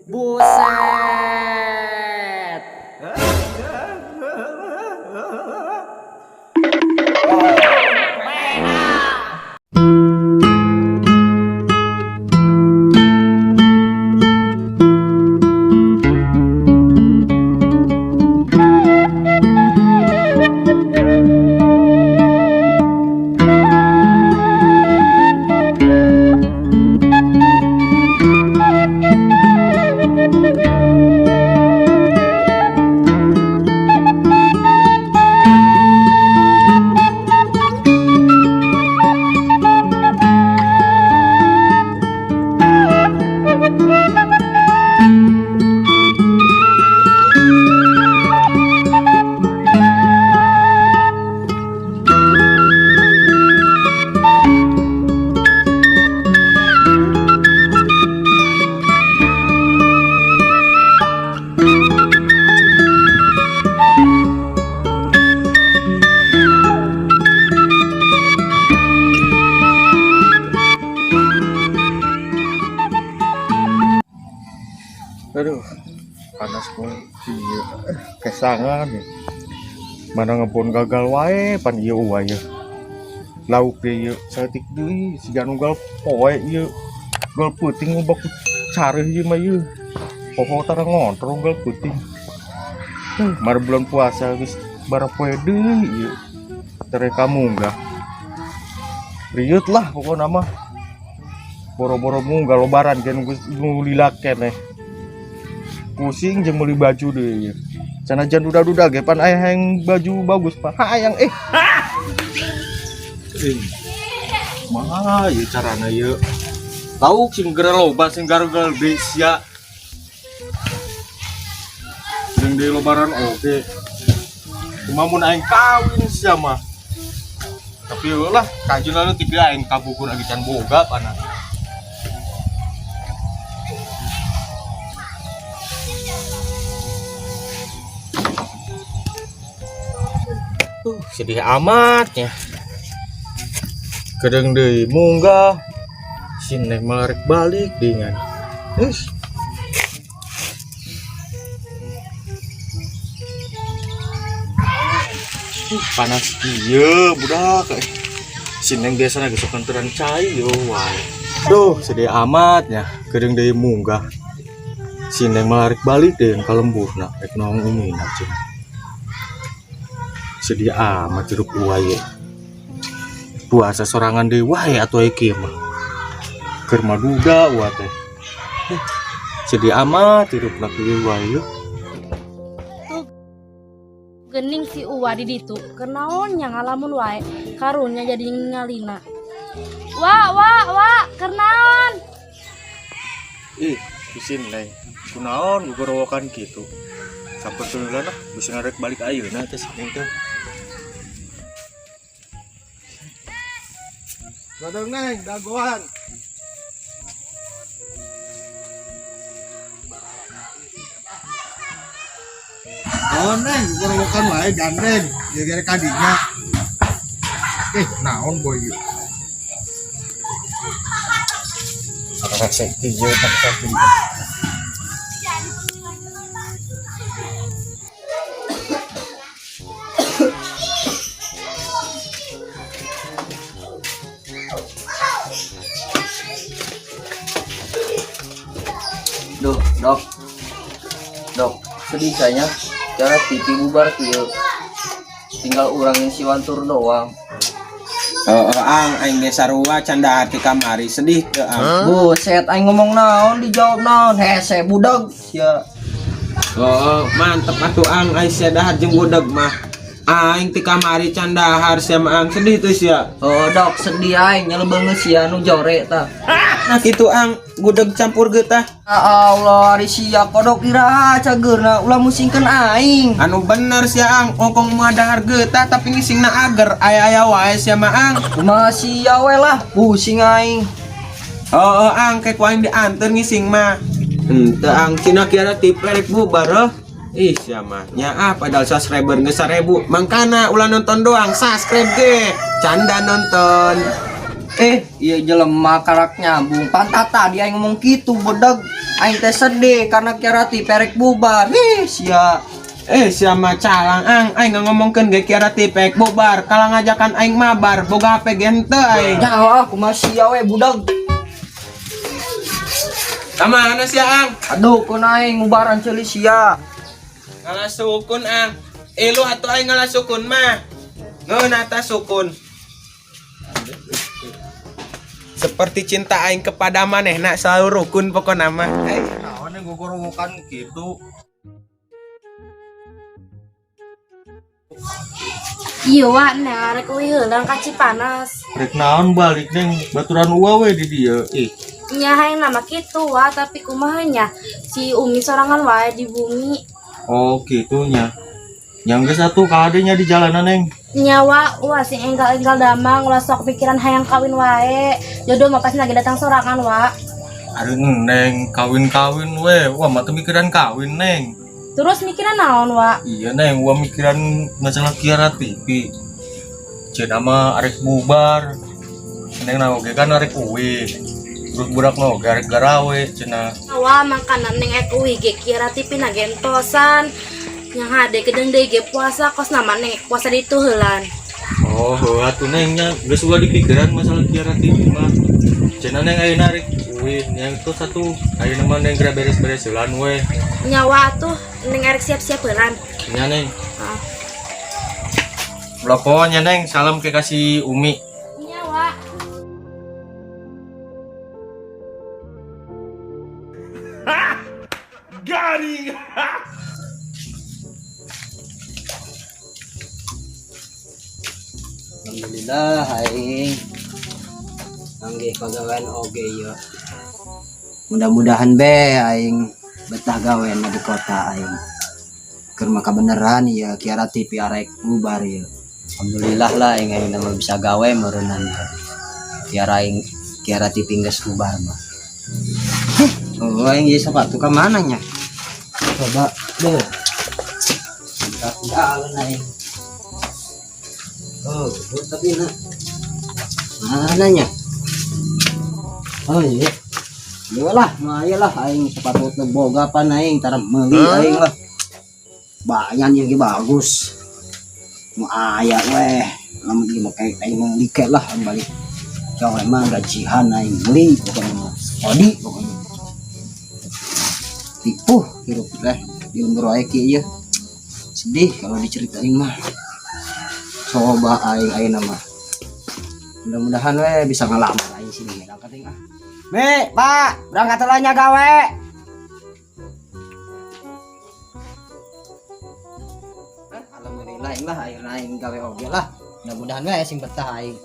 Buset. Aduh, panas kok iya kesangan ya. Mana ngebon gagal wae pan ieu wae ya. Lauk deh ieu saeutik deui siga nu gal poe ieu. Gal peuting ngubah ku careuh ieu mah ieu. Poho tara ngontrol gal peuting. Mar bulan puasa geus barapoe deui ieu. Tere kamunggah. Riut lah pokona mah. Boro-boro munggah lebaran gen geus nu lila keneh. Pusing jeung meuli baju deui ieu. Sanajan duda-duda ge pan aya hayang baju bagus pak. Hayang eh. Eh. Kumaha ieu carana ieu? Lauk sing geura loba sing garegal deui sia. Jeung deui lebaran oge. Kumaha mun aing kawin sia mah. Tapi heuh lah, kajeun leutik deui aing kabukur lagi can boga pana. Sedih amatnya. Kedeng deui munggah. Si Neng malah rek balik dengan. Ih. Panas ieu budak. Si Neng biasana geus sok kantoran cai yo wae. Duh, sedih amatnya. Kedeng deui munggah. Si Neng malah rek balik deui ka lemburna rek naong umina cenah. Sedih amat hirup wae. Puasa sorangan deui wae atuh aya kieu mah. Keur maduga wa teh. Sedih amat hirupna kieu wae yeuh. Tuh gening si Uwa di ditu keur naon nya ngalamun wae karunya jadi ngalina. Wa wa wa keur naon? Ih, si Neng. Kunaon gugorowokan kitu. Sampai heula lah, bisa ngarek balik ayeuna teh si Neng teh. Gadang Neng, dagoan. Oh Neng, gugorowokan wae gandeng, gara-gara kadinya. Naon boy ieu? Resek ieu tak saking. Duh, dok. Dok, sedih saya. Cara TV bubar kieu. Tinggal urang yang si Wantur doang. Heeh, ang aing ge sarua can dahar ti kamari sedih teu ang. Buset, aing ngomong naon dijawab naon. Hese budak sia. Heeh, mantep atuh ang aing sia dahar jeung budak mah. Aing ti kamari can dahar sia mah ang sedih teu sia. Oh, dok, sedih aing nyelebeungeut sia nu jore tah. Nah kitu ang gudeg campur getah. Ya Allah, ari sia kodok iraha cageurna ulah musingkeun aing. Anu bener sia ang, ongkong mah dahar getah tapi ngisingna ager aya-aya wae sia mah ang. Kumaha sia we lah, pusing aing. Oh, oh ang kayak ku aing dianter ngising mah. Henteu ang cina kiara tipe rek bubar heuh. Ih sia mah nyaah padahal subscriber geus 1000. Mangkana ulah nonton doang, subscribe ge. Canda nonton. Iya jelema karak nyambung. Pantat tadi aing ngomong kitu bedeg. Aing teh sedih karena Kiara TV rek bubar. Ih, sia. Eh, siapa calang ang aing ngomongkeun ge Kiara TV bubar, kalah ngajakan aing mabar, boga HP ge henteu aing. Nyaho ah, kumaha sia we budak. Ka mana sia ang? Aduh, kun aing ngubaran ceuli sia. Ngalasukun ang. Elo atuh aing ngalasukun mah. Ngeunah ta sukun. Seperti cinta aing kepada manehna selalu rukun pokona mah. Eh. Naon yang gogorowokan gitu. Iya wa, neng arek uih heulang ka Cipanas. Rek naon balik neng baturan uwa we di dieu. Ih, Nya hayang nama kitu wa, tapi kumaha nya si Umi sorangan wae di bumi. oh gitu nya. Yang geus atuh kadenya di jalanan neng. Nyawa wah sing enggal-enggal damang ulah sok pikiran hayang kawin wae. Jodoh mah pasti lagi datang sorangan wa. Aduh neng kawin-kawin we, wah mah teu mikiran kawin neng. Terus mikiran naon wa? Iya neng, wah mikiran masalah Kiara TV. Cenah mah arek bubar. Neng na oge kan arek uwi. Terus budak na oge arek garawe cenah. Wa mangkanan neng ek uwi ge Kiara TV na gentosan. Yang hade kedeng deui ge puasa kos nama neng ek puasa ditu heulan. Oh, heuh atuh neng nya geus ulah dipikiran masalah Kiara TV mah. Cenah neng ayeuna arek uwi, yang tuh satu ayeuna mah neng geura beres-beres heulan we. Nyawa tuh neng erek siap-siap heulan. Nya neng. Ah. Ulah pokoknya neng, salam ke kasih Umi. Nyawa. Alhamdulillah aing manggih pagawean oge ieu. Mudah-mudahan be aing betah gawe na di kota aing. Keur maka beneran ya Kiara TV arek bubar ieu. Alhamdulillah lah aing ayeuna mah bisa gawe meureunnan. Kiara aing Kiara TV geus bubar mah. Oh, aing ieu sepatu ka mana nya? Coba deh. Mantap jalan aing. Oh, tapi nah. Mana nya? Oh iya. Iya lah, maya lah aing sepatu teu boga pan aing tara meuli aing lah. Bayan ieu ge bagus. Mu aya weh, lamun ieu mah kayak aing meuli ke lah aing balik. Jauh emang gajihan aing beli pokoknya mah. Odi pokoknya. Tipuh hirup teh di lembur wae kieu ieu. Sedih kalau diceritain mah. Coba aing ayeuna mah. Mudah-mudahan we bisa ngalamar aing sini berangkat aing ah. Mi, Pak, berangkat lah nya gawe. Alhamdulillah aing lah ayeuna aing gawe oge lah. Mudah-mudahan we sing betah aing.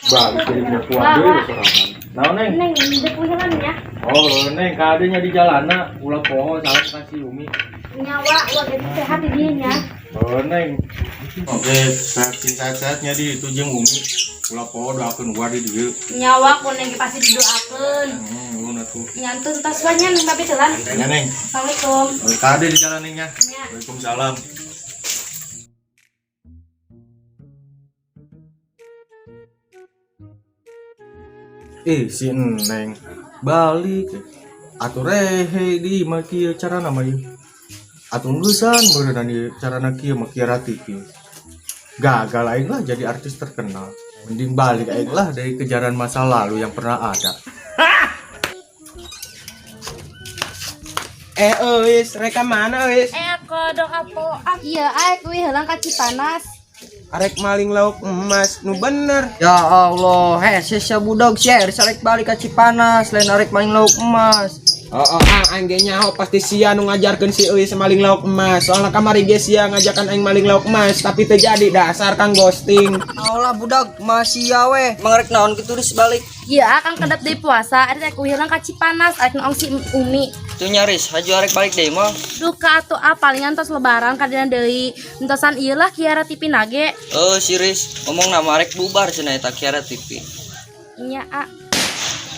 Balik jadi punya kuat deui sorangan. Naon neng? Neng dek uih heulan nya. Oh, neng kadenya di jalana, ulah poho salam kasih Umi. Nyawa wa ge sehat di dieu nya. Oh, neng. Oke, sehat-sehatnya di itu jeung Umi. Ulah poho doakeun gua di dieu. Nyawa ku neng ge pasti didoakeun. Ulun atuh. Nyantun tas wa nya neng pamit heulan. Nya neng. Assalamualaikum. Kade di jalan neng nya. Nya. Waalaikumsalam. Eh, si Neng balik. Atuh rehe di mah kieu carana mah ieu. Atuh geusan meureunnan ieu carana kieu mah Kiara TV. Gagal aing lah jadi artis terkenal. Mending balik aing lah dari kejaran masa lalu yang pernah ada. Eh, euis, rek ka mana euis? Eh aku dok apa? Ah, iya, aek uih heulang ka Cipanas. Arek maling lauk emas nu bener. Ya Allah, hese sia budak sia arek balik ka Cipanas lain arek maling lauk emas. Oh, oh, ah, aing ge nyaho pasti sia nu ngajarkeun si euis maling lauk emas. Soalna kamari ge sia ngajakan aing maling lauk emas, tapi teu jadi dasar kang ghosting. Allah budak masih ya weh, mangrek naon kitu geus balik. Iya, akang kedap deui puasa, ari arek uih heulang ka Cipanas, arek noong si Umi. Tuh nyaris haju arek balik deui mah. Duka atuh ah palingan tos lebaran kadina deui. Entosan ieu lah Kiara TV nage. Oh, si Riz, ngomong nama arek bubar cenah eta Kiara TV. Nya ah.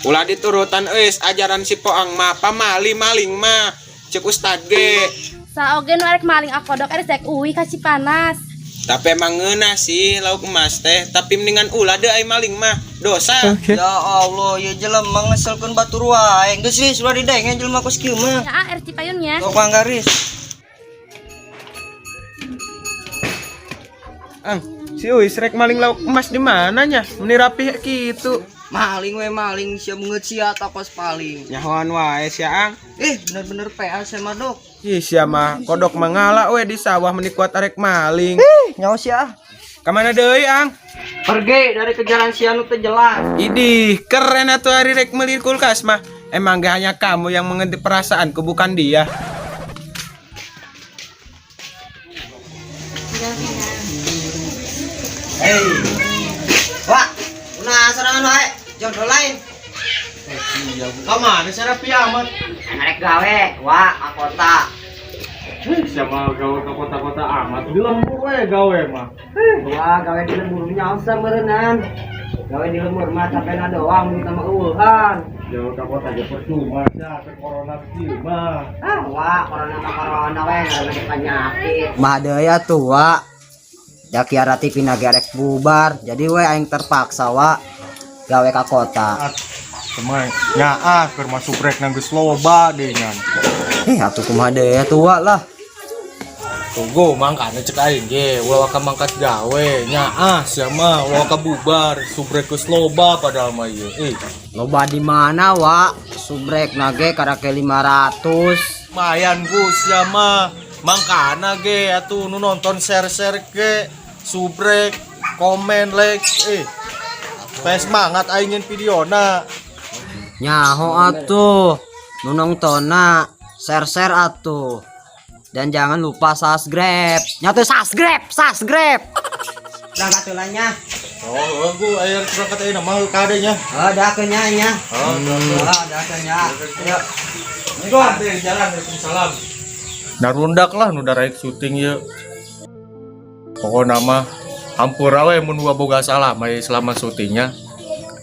Ulah diturutan euis ajaran si Poang mah pamali maling mah. Cek ustad ge. Saoge nu arek maling akodok arek rek uih ka Cipanas. Tapi emang ngeunah sih lauk emas teh, tapi mendingan ulah deh ai maling mah. Dosa. Ya Allah, ya jelema ngeselkeun batur wae. Geus wis ulah didenge jelema kos kieu mah. Ya ah, erek Cipayun nya. Sok manggaris. Ang, si Uis rek maling lauk emas di mananya? Meni rapih gitu. Maling we maling sia beungeut sia tokos paling. Nyahoan wae sia Ang. Eh, bener-bener PA sia mah dok. Ih sia mah kodok mangala we di sawah meni kuat arek maling. Eh, nyaho sia ah. Kamana deui Ang? Pergi dari kejaran sia nu teu jelas. Idih, keren atuh hari rek meuli kulkas mah. Emang gak hanya kamu yang mengerti perasaanku, bukan dia. Hei. Wah, nah sorangan wae, jodoh lain. Kamana sih rapi amat? Arek gawe, wah, ka kota. Siapa gawe ke kota-kota amat? Di lembur we gawe mah. Wah, gawe di lembur nyaho meureunnan. Gawe di lembur mah capena doang duit sama eueuhan. Gawe ke kota ge percuma sia ke corona kieu mah. Ah, wah, corona mah corona we ngaranna penyakit. Mah deui atuh, wa. Da Kiara TV na ge arek bubar, jadi we aing terpaksa wa gawe ka kota. Kemana? Nyaah keur masuk rek na geus loba deui nyan. Eh, atuh kumaha deui atuh wa lah. Tunggu mangkana cek aing ge ulah waka mangkat gawe nyaah sia mah ulah waka bubar subrek geus loba padahal mah ieu. Eh, Loba di mana wa? Subrek nage karake 500. lumayan gu sia mah. Mangkana ge atuh nu nonton share-share ge subrek komen like eh. Supaya semangat aing nyen videona. Nyaho atuh. Nu nongtonna share-share atuh. Dan jangan lupa subscribe. Nyatu subscribe, subscribe. Berangkat tulangnya. Oh, gu air berangkat ayeuna mah kade nya. Oh, dah nya nya. Oh, Oh, dah nya. Ayo. Kade jalan Waalaikumsalam. Narundak lah nu daraek syuting ieu. Pokona mah hampura we mun boga salah mah selama syutingnya.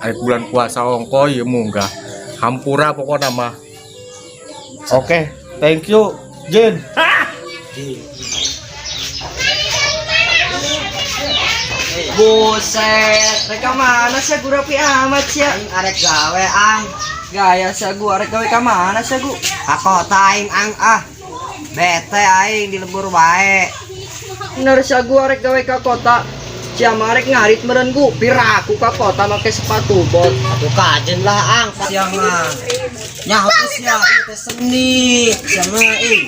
Ari bulan puasa ongko ieu munggah. Hampura pokona mah. Oke, thank you, Jin. Buset, rek ka mana sih gu rapi amat sih? Aing arek gawe ang. Gaya sih gu arek gawe ka mana sih gu? Ka kota aing ang ah. Bete aing di lembur wae. Bener sia gu arek gawe ka kota. Sia mah arek ngarit meureun gu, piraku ka kota make sepatu bot. Atuh kajen lah ang sia mah. Nyaho teh sia teh seni. Sia mah ih.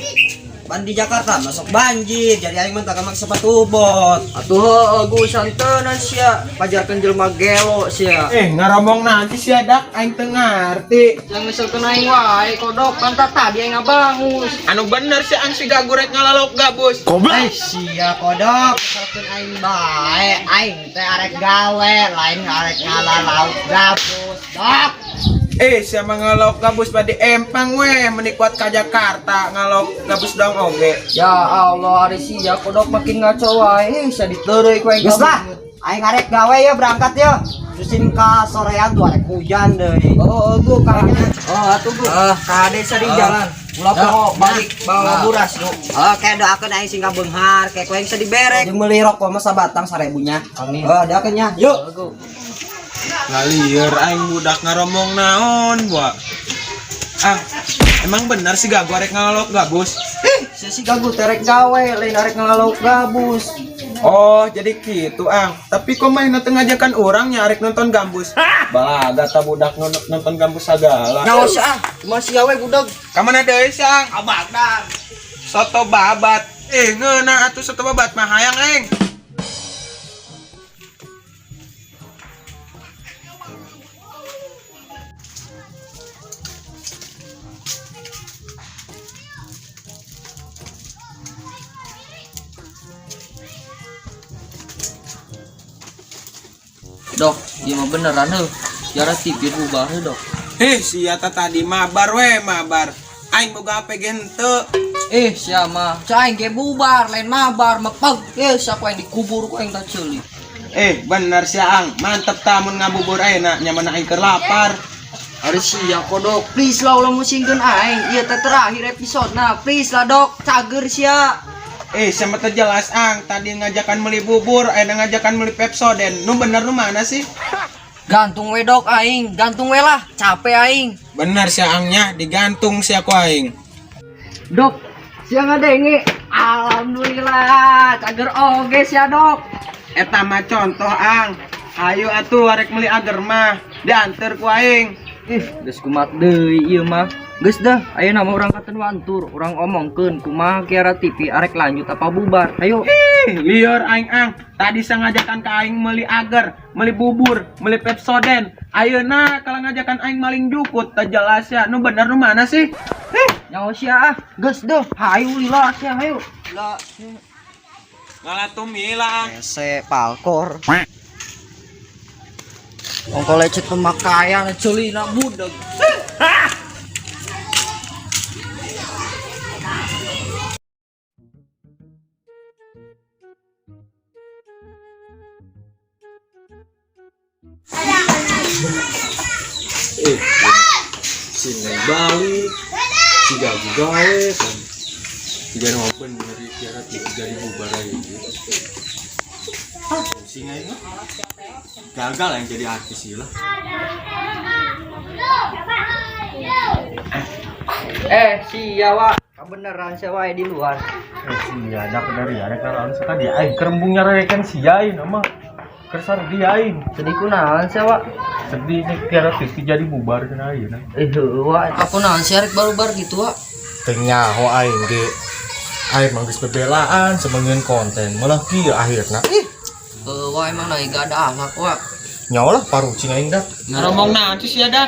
Ban di Jakarta masuk banjir, jadi aing mah tak make sepatu bot. Atuh heueuh gu santeunan sia, pajarkeun jelema gelo sia. Eh, ngaromong nanti sih ada aing teu ngarti. Yang misalkan aing wae kodok kan tadi aing ngabangus. Anu bener sih ang si gagu rek ngalalok gabus. Eh sia kodok, keselkeun aing bae, aing teh arek gawe, lain arek ngala lauk gabus, dok. Eh, siapa ngalok gabus pada empang weh, meni kuat ka Jakarta ngalok gabus doang oge. Ya Allah, ari sia kodok makin ngaco wae, eh, sia diteureuy ku aing. Geus lah, aing arek gawe ya berangkat ya. Susin ka sorean tuh arek hujan deui. Oh, gu kayaknya. Oh, atuh gu. Ah. Kade sia di Ah. jalan. Ulah Ah. poho balik bawa Ah. buras gu. Oke, doakeun aing sing kabeunghar, kayak ku aing bisa diberek. Jeung meuli rokok mah sabatang 1000 nya. Amin. Oh, doakeun nya. Yuk. Gu. Ngalieur aing budak ngaromong naon, buah. Ah, emang bener sih gagu arek ngalok gabus? Eh, sia si gagu terek gawe, lain arek ngalauk gabus. Oh, jadi gitu, Ang. Tapi kok main teu ngajakan orang nya arek nonton gambus? Balaga ta budak nonton gambus sagala. Nyawa sia ah, cuma sia we budak. Kamana deui sih, Ang? Abagdan. Soto babat. Eh, ngeunah atuh soto babat mah hayang aing. Dok, ieu mah beneran heuh. Siara TV bubar heuh, Dok. Eh, sia ta tadi mabar we, mabar. Aing boga HP ge henteu. Eh, sia mah. Cai ge bubar, lain mabar, mepeg. Eh, sia ku aing dikubur ku aing tak ceuli. Eh, bener sia Ang. Mantep tamun ngabubur ayeuna nya mana aing keur lapar. Ari sia kodok, please lah ulah musingkeun aing. Ieu teh terakhir episode nah, please lah dok, cager sia. Eh, sama teu jelas ang, tadi ngajakan beli bubur, ayeuna ngajakan beli Pepsodent. Nu bener nu mana sih? Gantung we dok aing, gantung we lah, capek aing. Bener sih angnya, digantung sih aku aing. Dok, sia ngadenge. Alhamdulillah, cager oge sia dok. Eta mah contoh ang. Ayo atuh arek meuli ager mah, dianter ku aing. Ih, geus kumat deui ieu mah. Geus dah, ayeuna mah urang ka Wantur, urang omongkeun kumaha Kiara TV arek lanjut apa bubar. Ayo. Ih, lieur aing ang. Tadi saya ngajakan ke aing meuli ager, meuli bubur, meuli Pepsodent. Ayeuna kalau ngajakan aing maling jukut, teu jelas ya. Nu bener nu mana sih? Eh, Nyaho sia ah. Geus dah, hayu lila sia hayu. Lah, ngalah tumila ang. hese palkor. Ongko lecet pemakaian celina budak. Eh, sini balik si gagu gawe kan tiga nama bener Kiara TV jadi bubar aja. Pusing aja mah. Gagal yang jadi artis sih lah. Eh, sia wa. Kebeneran sia wae di luar. Eh, sia ada dari ada kalau tadi aing kerembungnya rekan sia aing nama kersar dia aing. Sedih kunaon sia wa? Sedih nih Kiara TV jadi bubar cenah ayeuna. Eh, heueuh wa, eta kunaon sia rek barubar gitu wa. Teu nyaho aing ge, aing mah geus bebelaan semengeun konten malah kieu akhirna. Ih. Heueuh wa, emang lagi gak ada akhlak wa. Nyawa lah parucing aing dah. Ngomong naon sih sia dah?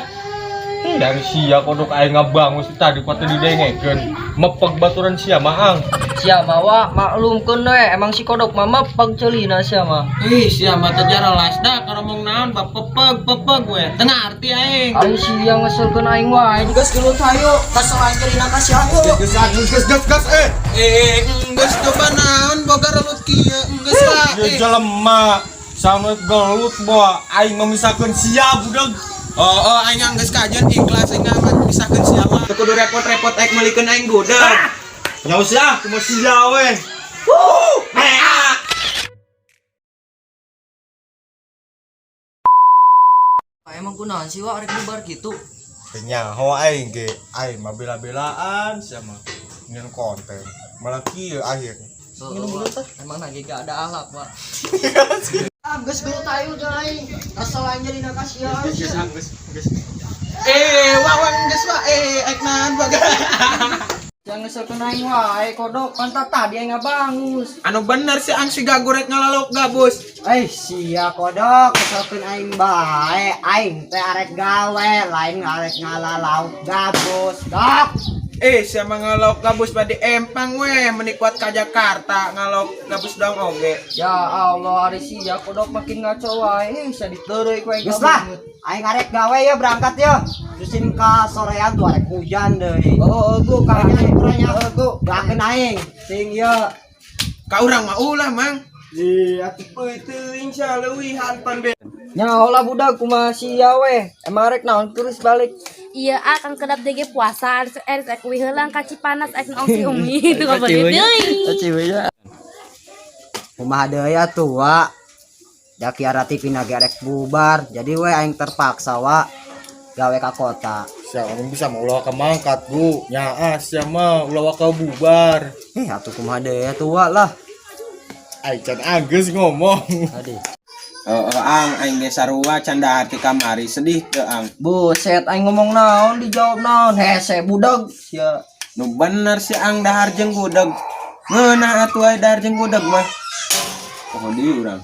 Dari sia kodok aing ngabangun si tadi kuat didengekeun mepeg baturan sia mah ang. Sia mah wa, maklumkeun we, emang si kodok mah mepeg celina sia mah. Ih, sia mah teu jelas dah ngomong naon bab pepeg pepeg we. Teu ngarti aing. Ari sia ngeselkeun aing wae. Geus gelut hayu, kesel aing celina ka sia hayu. Gas gas gas gas gas eh. Eh, enggeus coba naon boga relut kieu, enggeus lah. Ya jelema sama gelut boa aing memisahkeun sia budak. Oh, aing geus kajen ikhlas aing mah misahkeun sia mah. Teu kudu repot-repot aing meulikeun aing gudeg. Nyawa sia kumaha sia we. Emang kunaon sih wa arek bubar gitu? Teu nyaho aing ge, aing mah bela-belaan sia mah nyen konten malah kieu akhirnya. Heueuh, wa. Emang lagi gak ada akhlak wa. Ah, geus gelut hayu jeung aing. Kesel aing celina ka sia. Gas gas gas. Eh, wawang geus wa eh aing naon boga. Jangan ngeselkeun aing wae kodok, pantat tadi aing ngabangus. Anu bener sih ang si gagurek ngalalok gabus. Eh, sia kodok, keselkeun aing bae. Aing teh arek gawe, lain arek ngala lauk gabus, dok. Eh, siapa ngalok gabus pada empang weh, menikuat ka Jakarta ngalok gabus dong oge. Ya Allah, ari sia kodok makin ngaco wae. Eh, sia diteureuy ku aing Geus lah, aing arek gawe ya berangkat ya. Terusin ka sorean tuh arek hujan deui. Oh, oh, gu ka Kayaknya kurangnya. Oh, gu. Doakeun aing, sing ieu. Ka urang mah ulah, Mang. Ih, atuh peuteung sia leuwihan pan be. Nyaho lah budak kumaha sia we. Emang rek naon terus balik. Iya, ah, kang kedap DG puasa, aris aris ek uih heulang ka Cipanas ek naong si Umi itu ka begitu deui. Kumaha deui atuh wa. Da Kiara TV na ge arek bubar, jadi we aing terpaksa wa gawe ka kota. Sia ngomong bisa mah ulah ka mangkat gu nyaah sia mah ulah ka bubar. Eh, atuh kumaha deui atuh wa lah. Aing can anggeus ngomong. Adi. Oh, oh, ang aing ge sarua can dahar ti kamari sedih teu ang. Buset aing ngomong naon dijawab naon. Hese budak sia. Nu bener si ang dahar jeung gudeg. Ngeunah atuh aya dahar jeung gudeg mah. Oh, di urang.